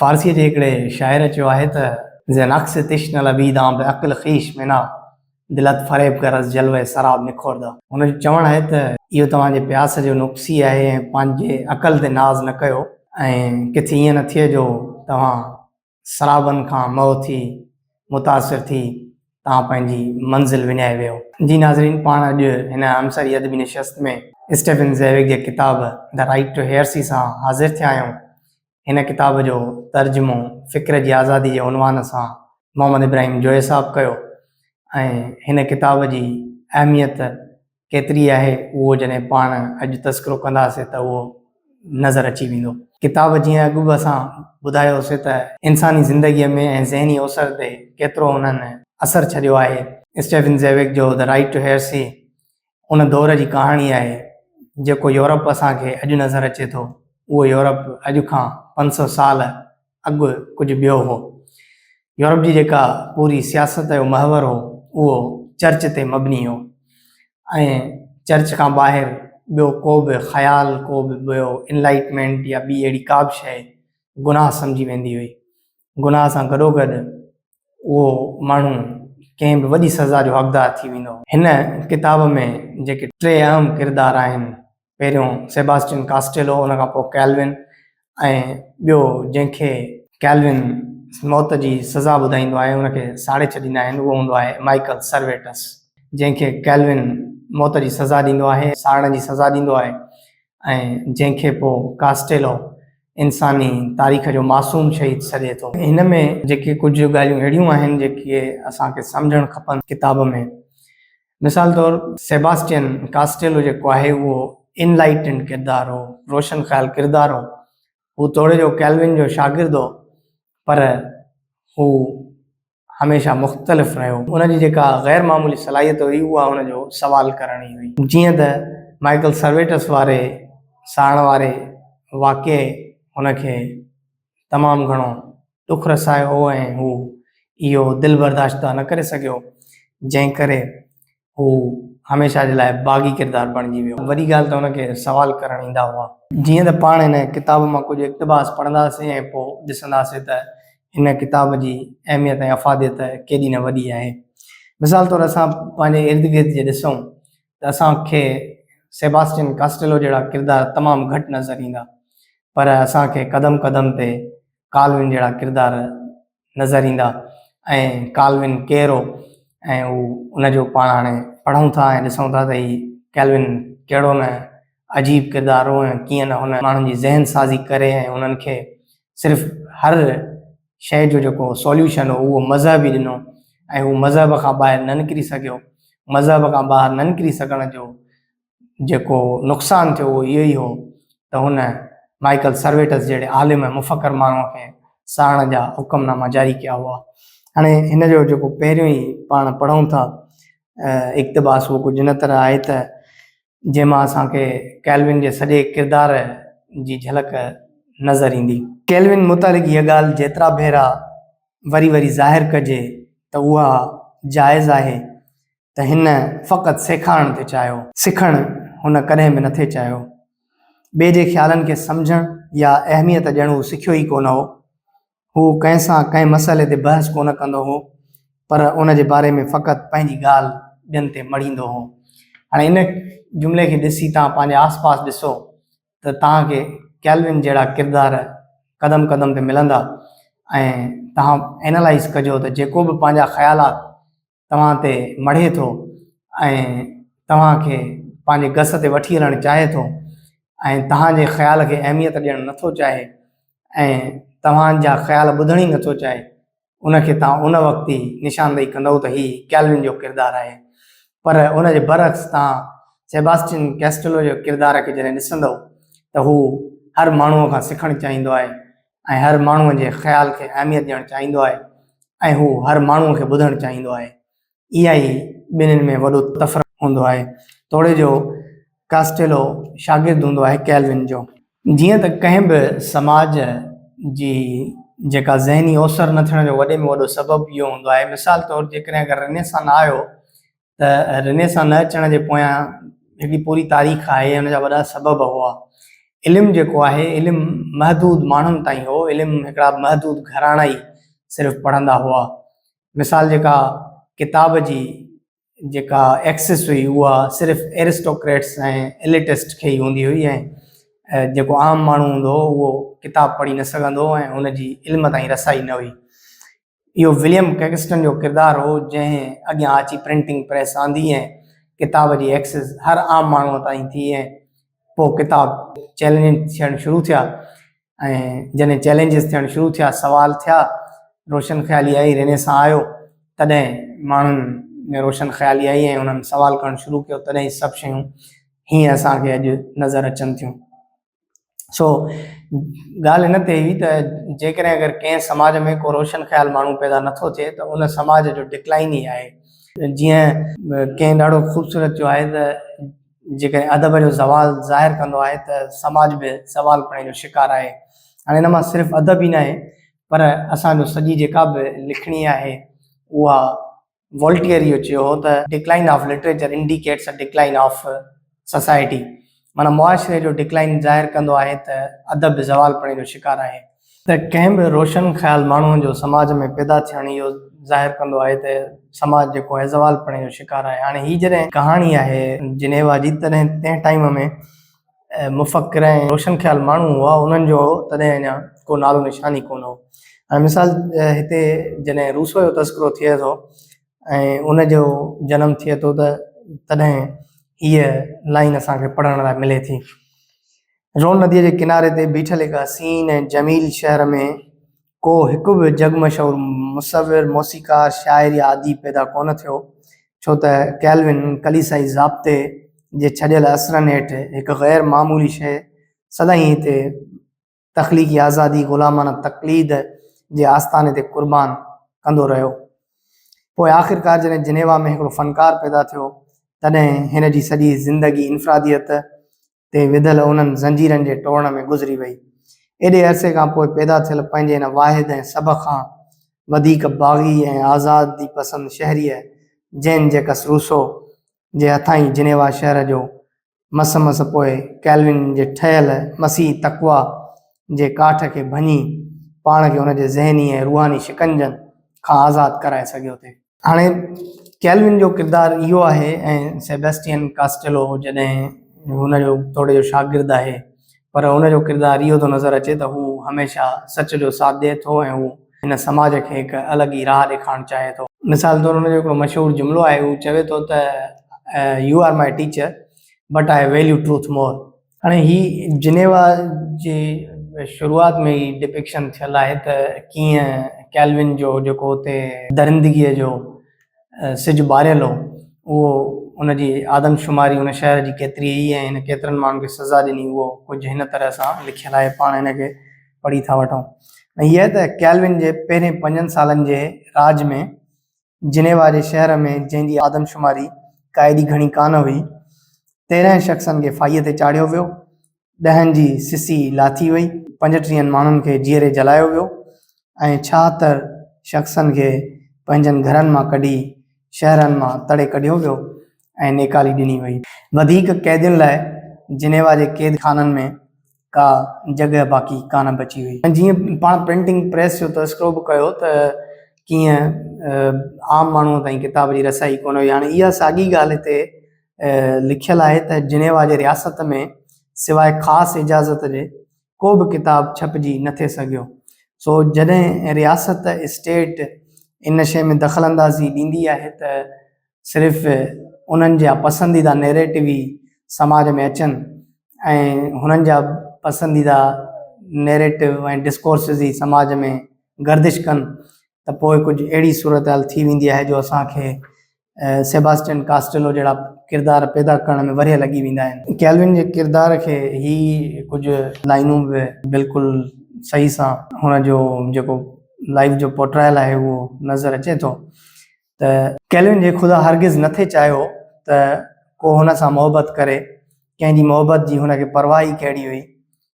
فارسيء جي هڪڙي شاعر چيو آهي ته. ز نقص تشنه لبي دان به عقل خويش منا دلت فريب گر از جلوه سراب نخورده. هن جو چوڻ آهي ته اهو توهان جي پياس جو نقص ئي آهي ۽ پنهنجي عقل تي ناز نه ڪيو ۽ ڪٿي ائين نه ٿئي جو توهان سرابن کان مئو ٿي متاثر ٿي توهان پنهنجي منزل وڃائي ويهو. جي ناظرين پاڻ اڄ هن همسري ادبي نشست ۾ اسٽيفن زيويگ جي ڪتاب The Right to Heresy سان حاضر ٿيا آهيون. هن ڪتاب جو ترجمو فڪر جي آزادي جي عنوان سان محمد ابراهيم جويي صاحب ڪيو ۽ هن ڪتاب جي اهميت ڪيتري آهي اهو جڏهن پاڻ اڄ تذڪرو ڪنداسين ته اهو نظر اچي ويندو. ڪتاب جيئن اڳ به اسان ٻڌايوسين ته انساني زندگيء ۾ ۽ ذهني اوسر تي ڪيترو انهن اثر ڇڏيو آهي. اسٽيفن زيويگ جو The Right to Heresy ان دور جي ڪهاڻي آهي جيڪو يورپ اسان کي اڄ نظر اچي ٿو اهو يورپ اڄ کان 500 سال اڳ ڪجهه ٻيو هو. يورپ جي جيڪا پوري سياست جو محور هو اهو چرچ تي مبني هو ۽ چرچ کان ٻاهر ٻيو ڪو به خيال، ڪو به ٻيو انلائٽمينٽ يا ٻي اهڙي ڪا به شيء گناهه سمجهي ويندي هئي. گناهه سان گڏوگڏ اهو ماڻهو ڪنهن به وڏي سزا جو حقدار ٿي ويندو هو. هن ڪتاب ۾ جيڪي ٽي اهم ڪردار آهن پهريون سيباسٽين ڪاسٽيلو، ان کان پوء ڪيلون ۽ ٻيو جنهن کي ڪيلون موت جي سزا ٻڌائيندو آهي، ان کي ساڙي ڇڏيندا آهن، اهو هوندو آهي مائيڪل سرويٽس، جنهن کي ڪيلون موت جي سزا ڏيندو آهي، ساڙڻ جي سزا ڏيندو آهي ۽ جنهن کي پوء ڪاسٽيلو انساني تاريخ جو معصوم شهيد سڏي ٿو. هن ۾ جيڪي ڪجهه ڳالهيون اهڙيون آهن، جيڪي اسان کي سمجهڻ کپن ڪتاب ۾. مثال طور سيباسٽين ڪاسٽيلو جيڪو آهي اهو انلائيٽنڊ ڪردار هو، روشن خيال ڪردار هو. هو توڙي جو ڪيلون جو شاگرد هو پر هو هميشه مختلف رهيو. ان جي جيڪا غير معمولي صلاحيت هئي اها هن جو سوال ڪرڻ ئي هئي. جيئن ته مائيڪل سرويٽس واري ساڙڻ واري واقعي هن کي تمام گهڻو ڏک رسايو هو ۽ هو اهو دل برداشته نه ڪري سگهيو، جنهن ڪري هو هميشه جي لاء باغي ڪردار بڻجي ويو. وڏي ڳالهه ته هن کي سوال ڪرڻ ايندا هئا. جيئن ته پاڻ هن ڪتاب مان ڪجهه اقتباس پڙهنداسين ۽ پوء ڏسنداسين ته هن ڪتاب جي اهميت ۽ افاديت ڪيڏي نه وڏي آهي. مثال طور اسان پنهنجي ارد گرد جي ڏسون ته اسان کي سيباسٽين ڪاسٽيلو جهڙا ڪردار تمام گهٽ نظر ايندا پر اسان کي قدم قدم تي ڪالون جهڙا ڪردار نظر ايندا ۽ ڪالون ڪير هو ۽ هو ان جو پاڻ هاڻي پڙهون ٿا ۽ ڏسون ٿا ته هي ڪيلون ڪهڙو نه عجيب ڪردار هو ۽ ڪيئن نه هن ماڻهن جي ذهن سازي ڪري ۽ انهن کي صرف هر شيء جو جيڪو سوليوشن هو اهو مذهب ئي ڏنو ۽ هو مذهب کان ٻاهر نه نڪري سگهيو. مذهب کان ٻاهر نه نڪري سگهڻ جو جيڪو نقصان ٿيو اهو اهو ئي هو ته هن مائيڪل سرويٽس جهڙي عالم ۽ مفڪر ماڻهوء کي ساڙڻ جا حڪم ناما جاري ڪيا هئا. هاڻي هن جو جيڪو پهريون ئي پاڻ پڙهون ٿا اقتباس اهو ڪجهه هن طرح آهي ته جنهن مان اسان کي ڪيلون جي سڄي ڪردار جي جهلڪ نظر ايندي. ڪيلون متعلق هيء ڳالهه جيترا ڀيرا وري وري ظاهر ڪجي ته اها جائز آهي ته هن فقط سيکارڻ ٿي چاهيو. سکڻ هن ڪڏهن به نٿي چاهيو. ٻئي جي خيالن کي سمجهڻ يا اهميت ڏيڻ هو سکيو ئي ڪونه هو. هو ڪنهن سان ڪنهن مسئلي تي بحث ڪونه ڪندو هو، پر ان جي باري ۾ فقط پنهنجي ڳالهه ٻين تي مڙهيندو هو. هاڻي ان جملي کي ڏسي توهان پنهنجي آس پاس ڏسو ته توهان کي ڪيلون جهڙا ڪردار قدم قدم تي ملندا ۽ توهان اينالائيز ڪجو ته جيڪو به پنهنجا خيالات توهان تي مڙهي ٿو ۽ توهان کي پنهنجي گس تي وٺي هلڻ چاهي ٿو ۽ توهان جي خيال کي اهميت ڏيڻ نٿو چاهي ۽ توهان جا خيال ٻڌڻ ئي نٿو چاهي ان کي توهان ان وقت ئي نشاندهي ڪندؤ ته هي ڪيلون جو ڪردار آهي پر ان جي برعڪس توهان سيباسٽين ڪيسٽلو جي ڪردار کي جڏهن ڏسندؤ ته هو هر ماڻهوء کان سکڻ چاهيندو آهي ۽ هر ماڻهوء جي خيال کي اهميت ڏيڻ چاهيندو آهي ۽ هو هر ماڻهوء کي ٻڌڻ چاهيندو آهي. اها ئي ٻنهين ۾ وڏو تفرق هوندو آهي. توڙي جو ڪاسٽيلو شاگرد هوندو آهي ڪيلون جو. جيئن ته ڪنهن به سماج جي جيڪا ذهني اوسر نه ٿيڻ جو وڏي ۾ وڏو سبب اهو هوندو آهي. مثال طور جيڪڏهن اگر رنيسان نه آيو ته رنيسان نه اچڻ جي پويان هڪڙي پوري تاريخ آهي ان جا وڏا سبب هئا. علم جيڪو آهي علم محدود ماڻهن تائين هو، علم هڪڙا محدود گهراڻا ئي صرف پڙهندا هئا. مثال جيڪا ڪتاب جي جيڪا ايڪسس هئي اها صرف ايرسٽوڪريٽس ۽ ايليٽسٽ کي ئي هوندي هئي ۽ جيڪو عام ماڻهو هوندو هو اهو ڪتاب پڙهي نه سگهندو هو ۽ ان جي علم تائين رسائي نه هئي. اهو وليم ڪيڪسٽن جو ڪردار هو جنهن اڳيان اچي پرنٽنگ پريس آندي ۽ ڪتاب جي ايڪسز هر عام ماڻهوء تائين ٿي ۽ پوء ڪتاب چئلينج ٿيڻ شروع ٿيا ۽ جڏهن چئلينجز ٿيڻ شروع ٿيا سوال ٿيا روشن خيالي آئي رينيسان آيو تڏهن ماڻهن ۾ روشن خيالي آئي ۽ انهن سوال ڪرڻ شروع ڪيو تڏهن سڀ شيون هيئن اسان کي اڄ نظر اچن ٿيون. سو ڳالهه هن تي هئي ته جيڪڏهن اگر ڪنهن سماج ۾ ڪو روشن خيال ماڻهو پيدا نٿو ٿئي ته ان سماج جو ڊڪلائن ئي آهي. جيئن ڪنهن ڏاڍو خوبصورت چيو آهي ته جيڪڏهن ادب جو زوال ظاهر ڪندو آهي ته سماج به زوال پڻي جو شڪار آهي. هاڻي ان مان صرف ادب ئي ناهي پر اسان جو سڄي جيڪا به لکڻي آهي اها والٽيئر اهو چيو هو ته decline of literature indicates a decline of society معنيٰ معاشري جو ڊڪلائن ظاهر ڪندو آهي ته ادب به زوال پڻي جو شڪار آهي. ته ڪنهن به روشن خيال ماڻهوء جو سماج ۾ پيدا ٿيڻ اهو ظاهر ڪندو آهي ته سماج جيڪو آهي زوال پڻي جو شڪار آهي. هاڻي هي جڏهن ڪهاڻي آهي جنيوا جي تڏهن تنهن ٽائيم ۾ مفڪر ۽ روشن خيال ماڻهو هئا انهن جو تڏهن اڃا ڪو نالو نشان ئي ڪونه هو. هاڻي مثال هتي جڏهن روسو جو تذڪرو ٿئي ٿو ۽ ان جو جنم ٿئي ٿو ته تڏهن هيء لائين اسان کي پڙهڻ لاء ملي ٿي. رون نديء جي ڪناري تي بيٺل هڪ حسين ۽ جميل شهر ۾ ڪو هڪ به جڳ مشهور مصور، موسيقار، شاعر يا اديب پيدا ڪونه ٿيو، ڇو ته ڪيلون ڪليسائي ضابطي جي ڇڏيل اثرن هيٺ هڪ غير معمولي شيء سدائين هتي تخليقي آزادي غلامانه تقليد جي آستاني تي قربان ڪندو رهيو. پوء آخرڪار جڏهن جنيوا ۾ هڪڙو فنڪار پيدا ٿيو، تڏهن هن جي سڄي زندگي انفراديت تي وڌل انهن زنجيرن جي ٽوڙڻ ۾ گذري وئي. ايڏي عرصي کان پوء پيدا ٿيل پنهنجي ان واحد ۽ سڀ کان وڌيڪ باغي ۽ آزادي پسند شهريء جين جيڪس روسو جي هٿان ئي جنيوا شهر جو مس مس پوء ڪيلون جي ٺهيل مسيحي تقويٰ جي ڪاٺ کي ڀڃي پاڻ کي ان جي ذهني ۽ روحاني شڪنجن کان آزاد ڪرائي سگهيو ٿي. هاڻي ڪيلون جو ڪردار اهو آهي ۽ سيبسٽين ڪاسٽيلو جڏهن هن جو توڙي جو شاگرد آهي پر هن جو ڪردار اهو ٿو نظر اچي ته هو هميشه سچ جو ساٿ ڏئي ٿو ۽ هو هن سماج کي هڪ الڳ ئي راهه ڏيکارڻ چاهي ٿو. مثال طور هن جو هڪڙو مشهور جملو آهي هو چوي ٿو ته you are my teacher but I value truth more. هاڻي هي جنيوا جي شروعات ۾ ئي ڊپڪشن ٿيل آهي ته ڪيئن ڪيلون جو جيڪو اتي درندگيء جو سج ٻاريل هو اهو ان جي آدمشماري ان شهر جي ڪيتري هئي ۽ هن ڪيترن ماڻهن کي سزا ڏني اهو ڪجهه هن طرح سان لکيل آهي پاڻ هن کي پڙهي ٿا وٺون ۽ هي آهي ته ڪيلون جي پهرين پنجن سالن جي راڄ ۾ جنيوا جي شهر ۾ جنهن جي آدمشماري ڪا ايڏي گهڻي ڪانه هئي، 13 شخصن کي ڦاهيء تي چاڙهيو ويو، ڏهن جي سسي لاٿي وئي، پنجٽيهن ماڻهن کي جيئري جلايو ويو ۽ 76 شخصن کي پنهنجن گهرن مان ڪڍي شهرن مان تڙي ڪڍيو ويو ۽ نيڪالي ڏني وئي. وڌيڪ قيدين لاء جنيوا جي قيد خانن ۾ ڪا جڳهه باقي ڪانه بچي هئي. ۽ جيئن پاڻ پرنٽنگ پريس جو تذڪرو به ڪيو ته ڪيئن عام ماڻهوء تائين ڪتاب جي رسائي ڪونه هئي. هاڻي اها ساڳي ڳالهه هتي لکيل آهي ته جنيوا جي رياست ۾ سواء خاص اجازت جي ڪو به ڪتاب ڇپجي نه ٿي سگهيو. سو جڏهن رياست، اسٽيٽ، ان شيء ۾ دخل اندازي ڏيندي آهي ته صرف انهن جا پسنديده نيريٽو ئي سماج ۾ اچن ۽ هنن جا پسنديده نيريٽو ۽ ڊسڪورسز ئي سماج ۾ گردش ڪن ته پوء ڪجهه اهڙي صورتحال ٿي ويندي آهي جو اسان کي سيباسٽين ڪاسٽيلو جهڙا ڪردار پيدا ڪرڻ ۾ ورهيه لڳي ويندا آهن. ڪيلون جي ڪردار کي هي ڪجهه لائنون به بلڪل صحيح سان هن جو جيڪو لائيف جو پورٽرائل آهي اهو نظر اچي ٿو ته ڪيلون جي خدا هرگز نه ٿي چاهيو ته ڪو هن سان محبت ڪري، ڪنهن جي محبت جي هن کي پرواهه ئي ڪهڙي هئي.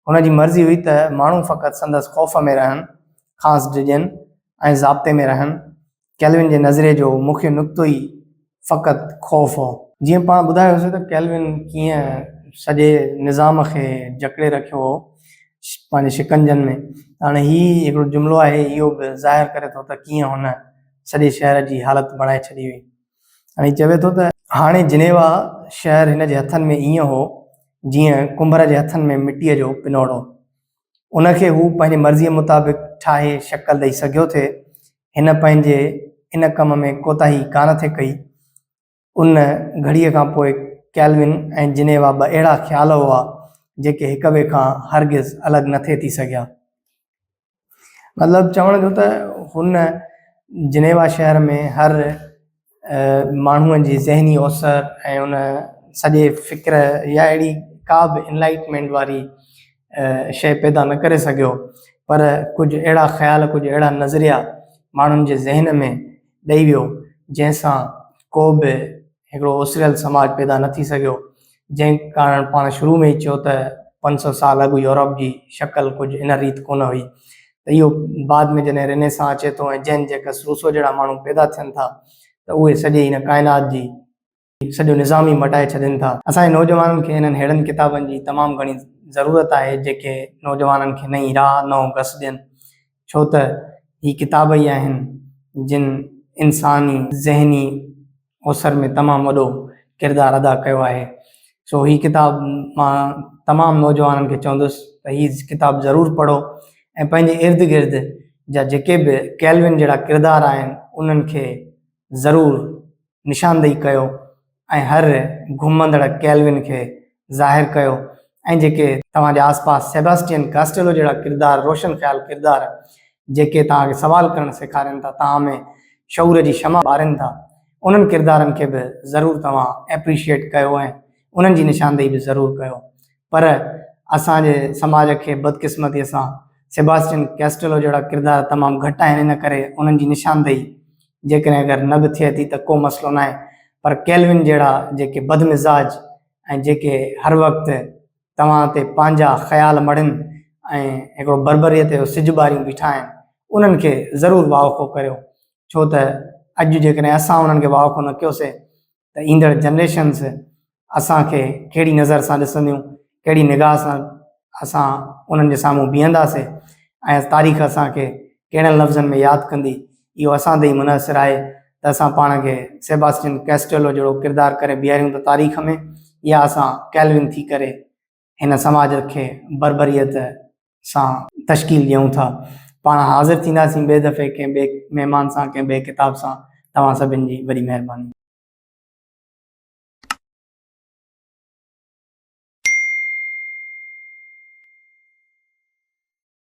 هن جي مرضي هئي ته ماڻهو فقط سندس خوف ۾ رهن، کانئس ڊڄن ۽ ضابطي ۾ رهن. ڪيلون جي نظريي جو مکيه نقطو ئي فقط خوف هو. جيئن پاڻ ٻڌايو هوسين ته ڪيلون ڪيئن سڄي نظام کي جڪڙي رکيو هو پنهنجي شڪنجن ۾. هاڻي هي هڪڙو جملو آهي، اهو به ظاهر ڪري ٿو ته ڪيئن هن سڄي شهر جي حالت بڻائي ڇڏي هئي. هاڻي چوي ٿو ته. هاڻي جنيوا شهر هن جي هٿن ۾ ائين هو، جيئن ڪنڀر جي هٿن ۾ مٽيء جو پنوڙو. ان کي هو پنهنجي مرضيء مطابق ٺاهي شڪل ڏئي سگهيو ٿي. هن پنهنجي ان ڪم ۾ ڪوتاهي ڪانه ٿي ڪئي. ان گهڙيء کان پوء ڪيلون ۽ جنيوا ٻه اهڙا خيال هئا، جيڪي هڪٻئي کان هرگز الڳ نه ٿي ٿي سگهيا. مطلب چوڻ جو ته هن جنيوا شهر ۾ هر ماڻهوء جي ذهني اوسر ۽ ان سڄي فڪر يا اهڙي ڪا به انلائٽمينٽ واري شيء پيدا نه ڪري سگهيو، پر ڪجهه اهڙا خيال، ڪجهه اهڙا نظريا ماڻهن جي ذهن ۾ ڏئي ويو، جنهن سان ڪو به هڪڙو اسريل سماج پيدا نه ٿي سگهيو، جنهن ڪارڻ پاڻ شروع ۾ ئي چيو ته 500 سال اڳ يورپ جي شڪل ڪجهه ان ريت ڪونه هئي ته اهو بعد ۾ جڏهن رينيسان اچي ٿو ۽ جين جيڪس روسو جهڙا ماڻهو پيدا ٿين ٿا ته اهي سڄي هن ڪائنات جي سڄو نظام ئي مٽائي ڇڏين ٿا. اسان جي نوجوانن کي انهن ههڙن ڪتابن جي تمام گهڻي ضرورت آهي جيڪي نوجوانن کي نئين راهه، نئون گس ڏين ڇو ته هي ڪتاب ئي آهن جن انساني ذهني اوسر ۾ تمام وڏو ڪردار ادا ڪيو آهي. سو هي ڪتاب مان تمام نوجوانن کي چوندس ته هي ڪتاب ضرور پڙهو ۽ پنهنجي ارد گرد جا جيڪي به ڪيلون جهڙا ڪردار آهن انهن کي ضرور نشاندهي ڪيو ۽ هر گهمندڙ ڪيلون کي ظاهر ڪيو ۽ جيڪي توهان جي آس پاس سيباسٽين ڪاسٽيلو جهڙا ڪردار روشن خيال ڪردار جيڪي توهان کي سوال ڪرڻ سيکارين ٿا توهان ۾ شعور جي شمع ٻارين ٿا انهن ڪردارن کي به ضرور توهان ايپريشيئيٽ ڪيو ۽ انهن جي نشاندهي به ضرور ڪيو پر اسان جي سماج کي بدقسمتي سان سيباسٽين ڪاسٽيلو جهڙا ڪردار تمام گهٽ آهن ان ڪري انهن جي نشاندهي جيڪڏهن اگر نه به ٿئي ٿي ته ڪو مسئلو ناهي پر ڪيلون جهڙا جيڪي بدمزاج ۽ جيڪي هر وقت توهان تي پنهنجا خيال مڙهن ۽ هڪڙو بربريت جو سج ٻاريون بيٺا آهن انهن کي ضرور واهوکو ڪريو ڇو ته اڄ جيڪڏهن اسان انهن کي واهوکو نه ڪيوسي ته ايندڙ جنريشنز اسان کي ڪهڙي نظر سان ڏسنديون، ڪهڙي نگاهه سان اسان انهن جي سامهون بيهنداسين ۽ تاريخ اسان کي ڪهڙن لفظن ۾ ياد ڪندي، اهو اسان تي ئي منحصر آهي ته اسان پاڻ کي سيباسٽين ڪيسٽيلو جهڙو ڪردار ڪري بيهاريون ته تاريخ ۾ يا اسان ڪيلون ٿي ڪري هن سماج کي بربريت سان تشڪيل ڏيون ٿا. پاڻ حاضر ٿينداسين ٻئي دفعي ڪنهن ٻئي مهمان سان ڪنهن ٻئي ڪتاب سان. توهان سڀن جي وڏي مهرباني.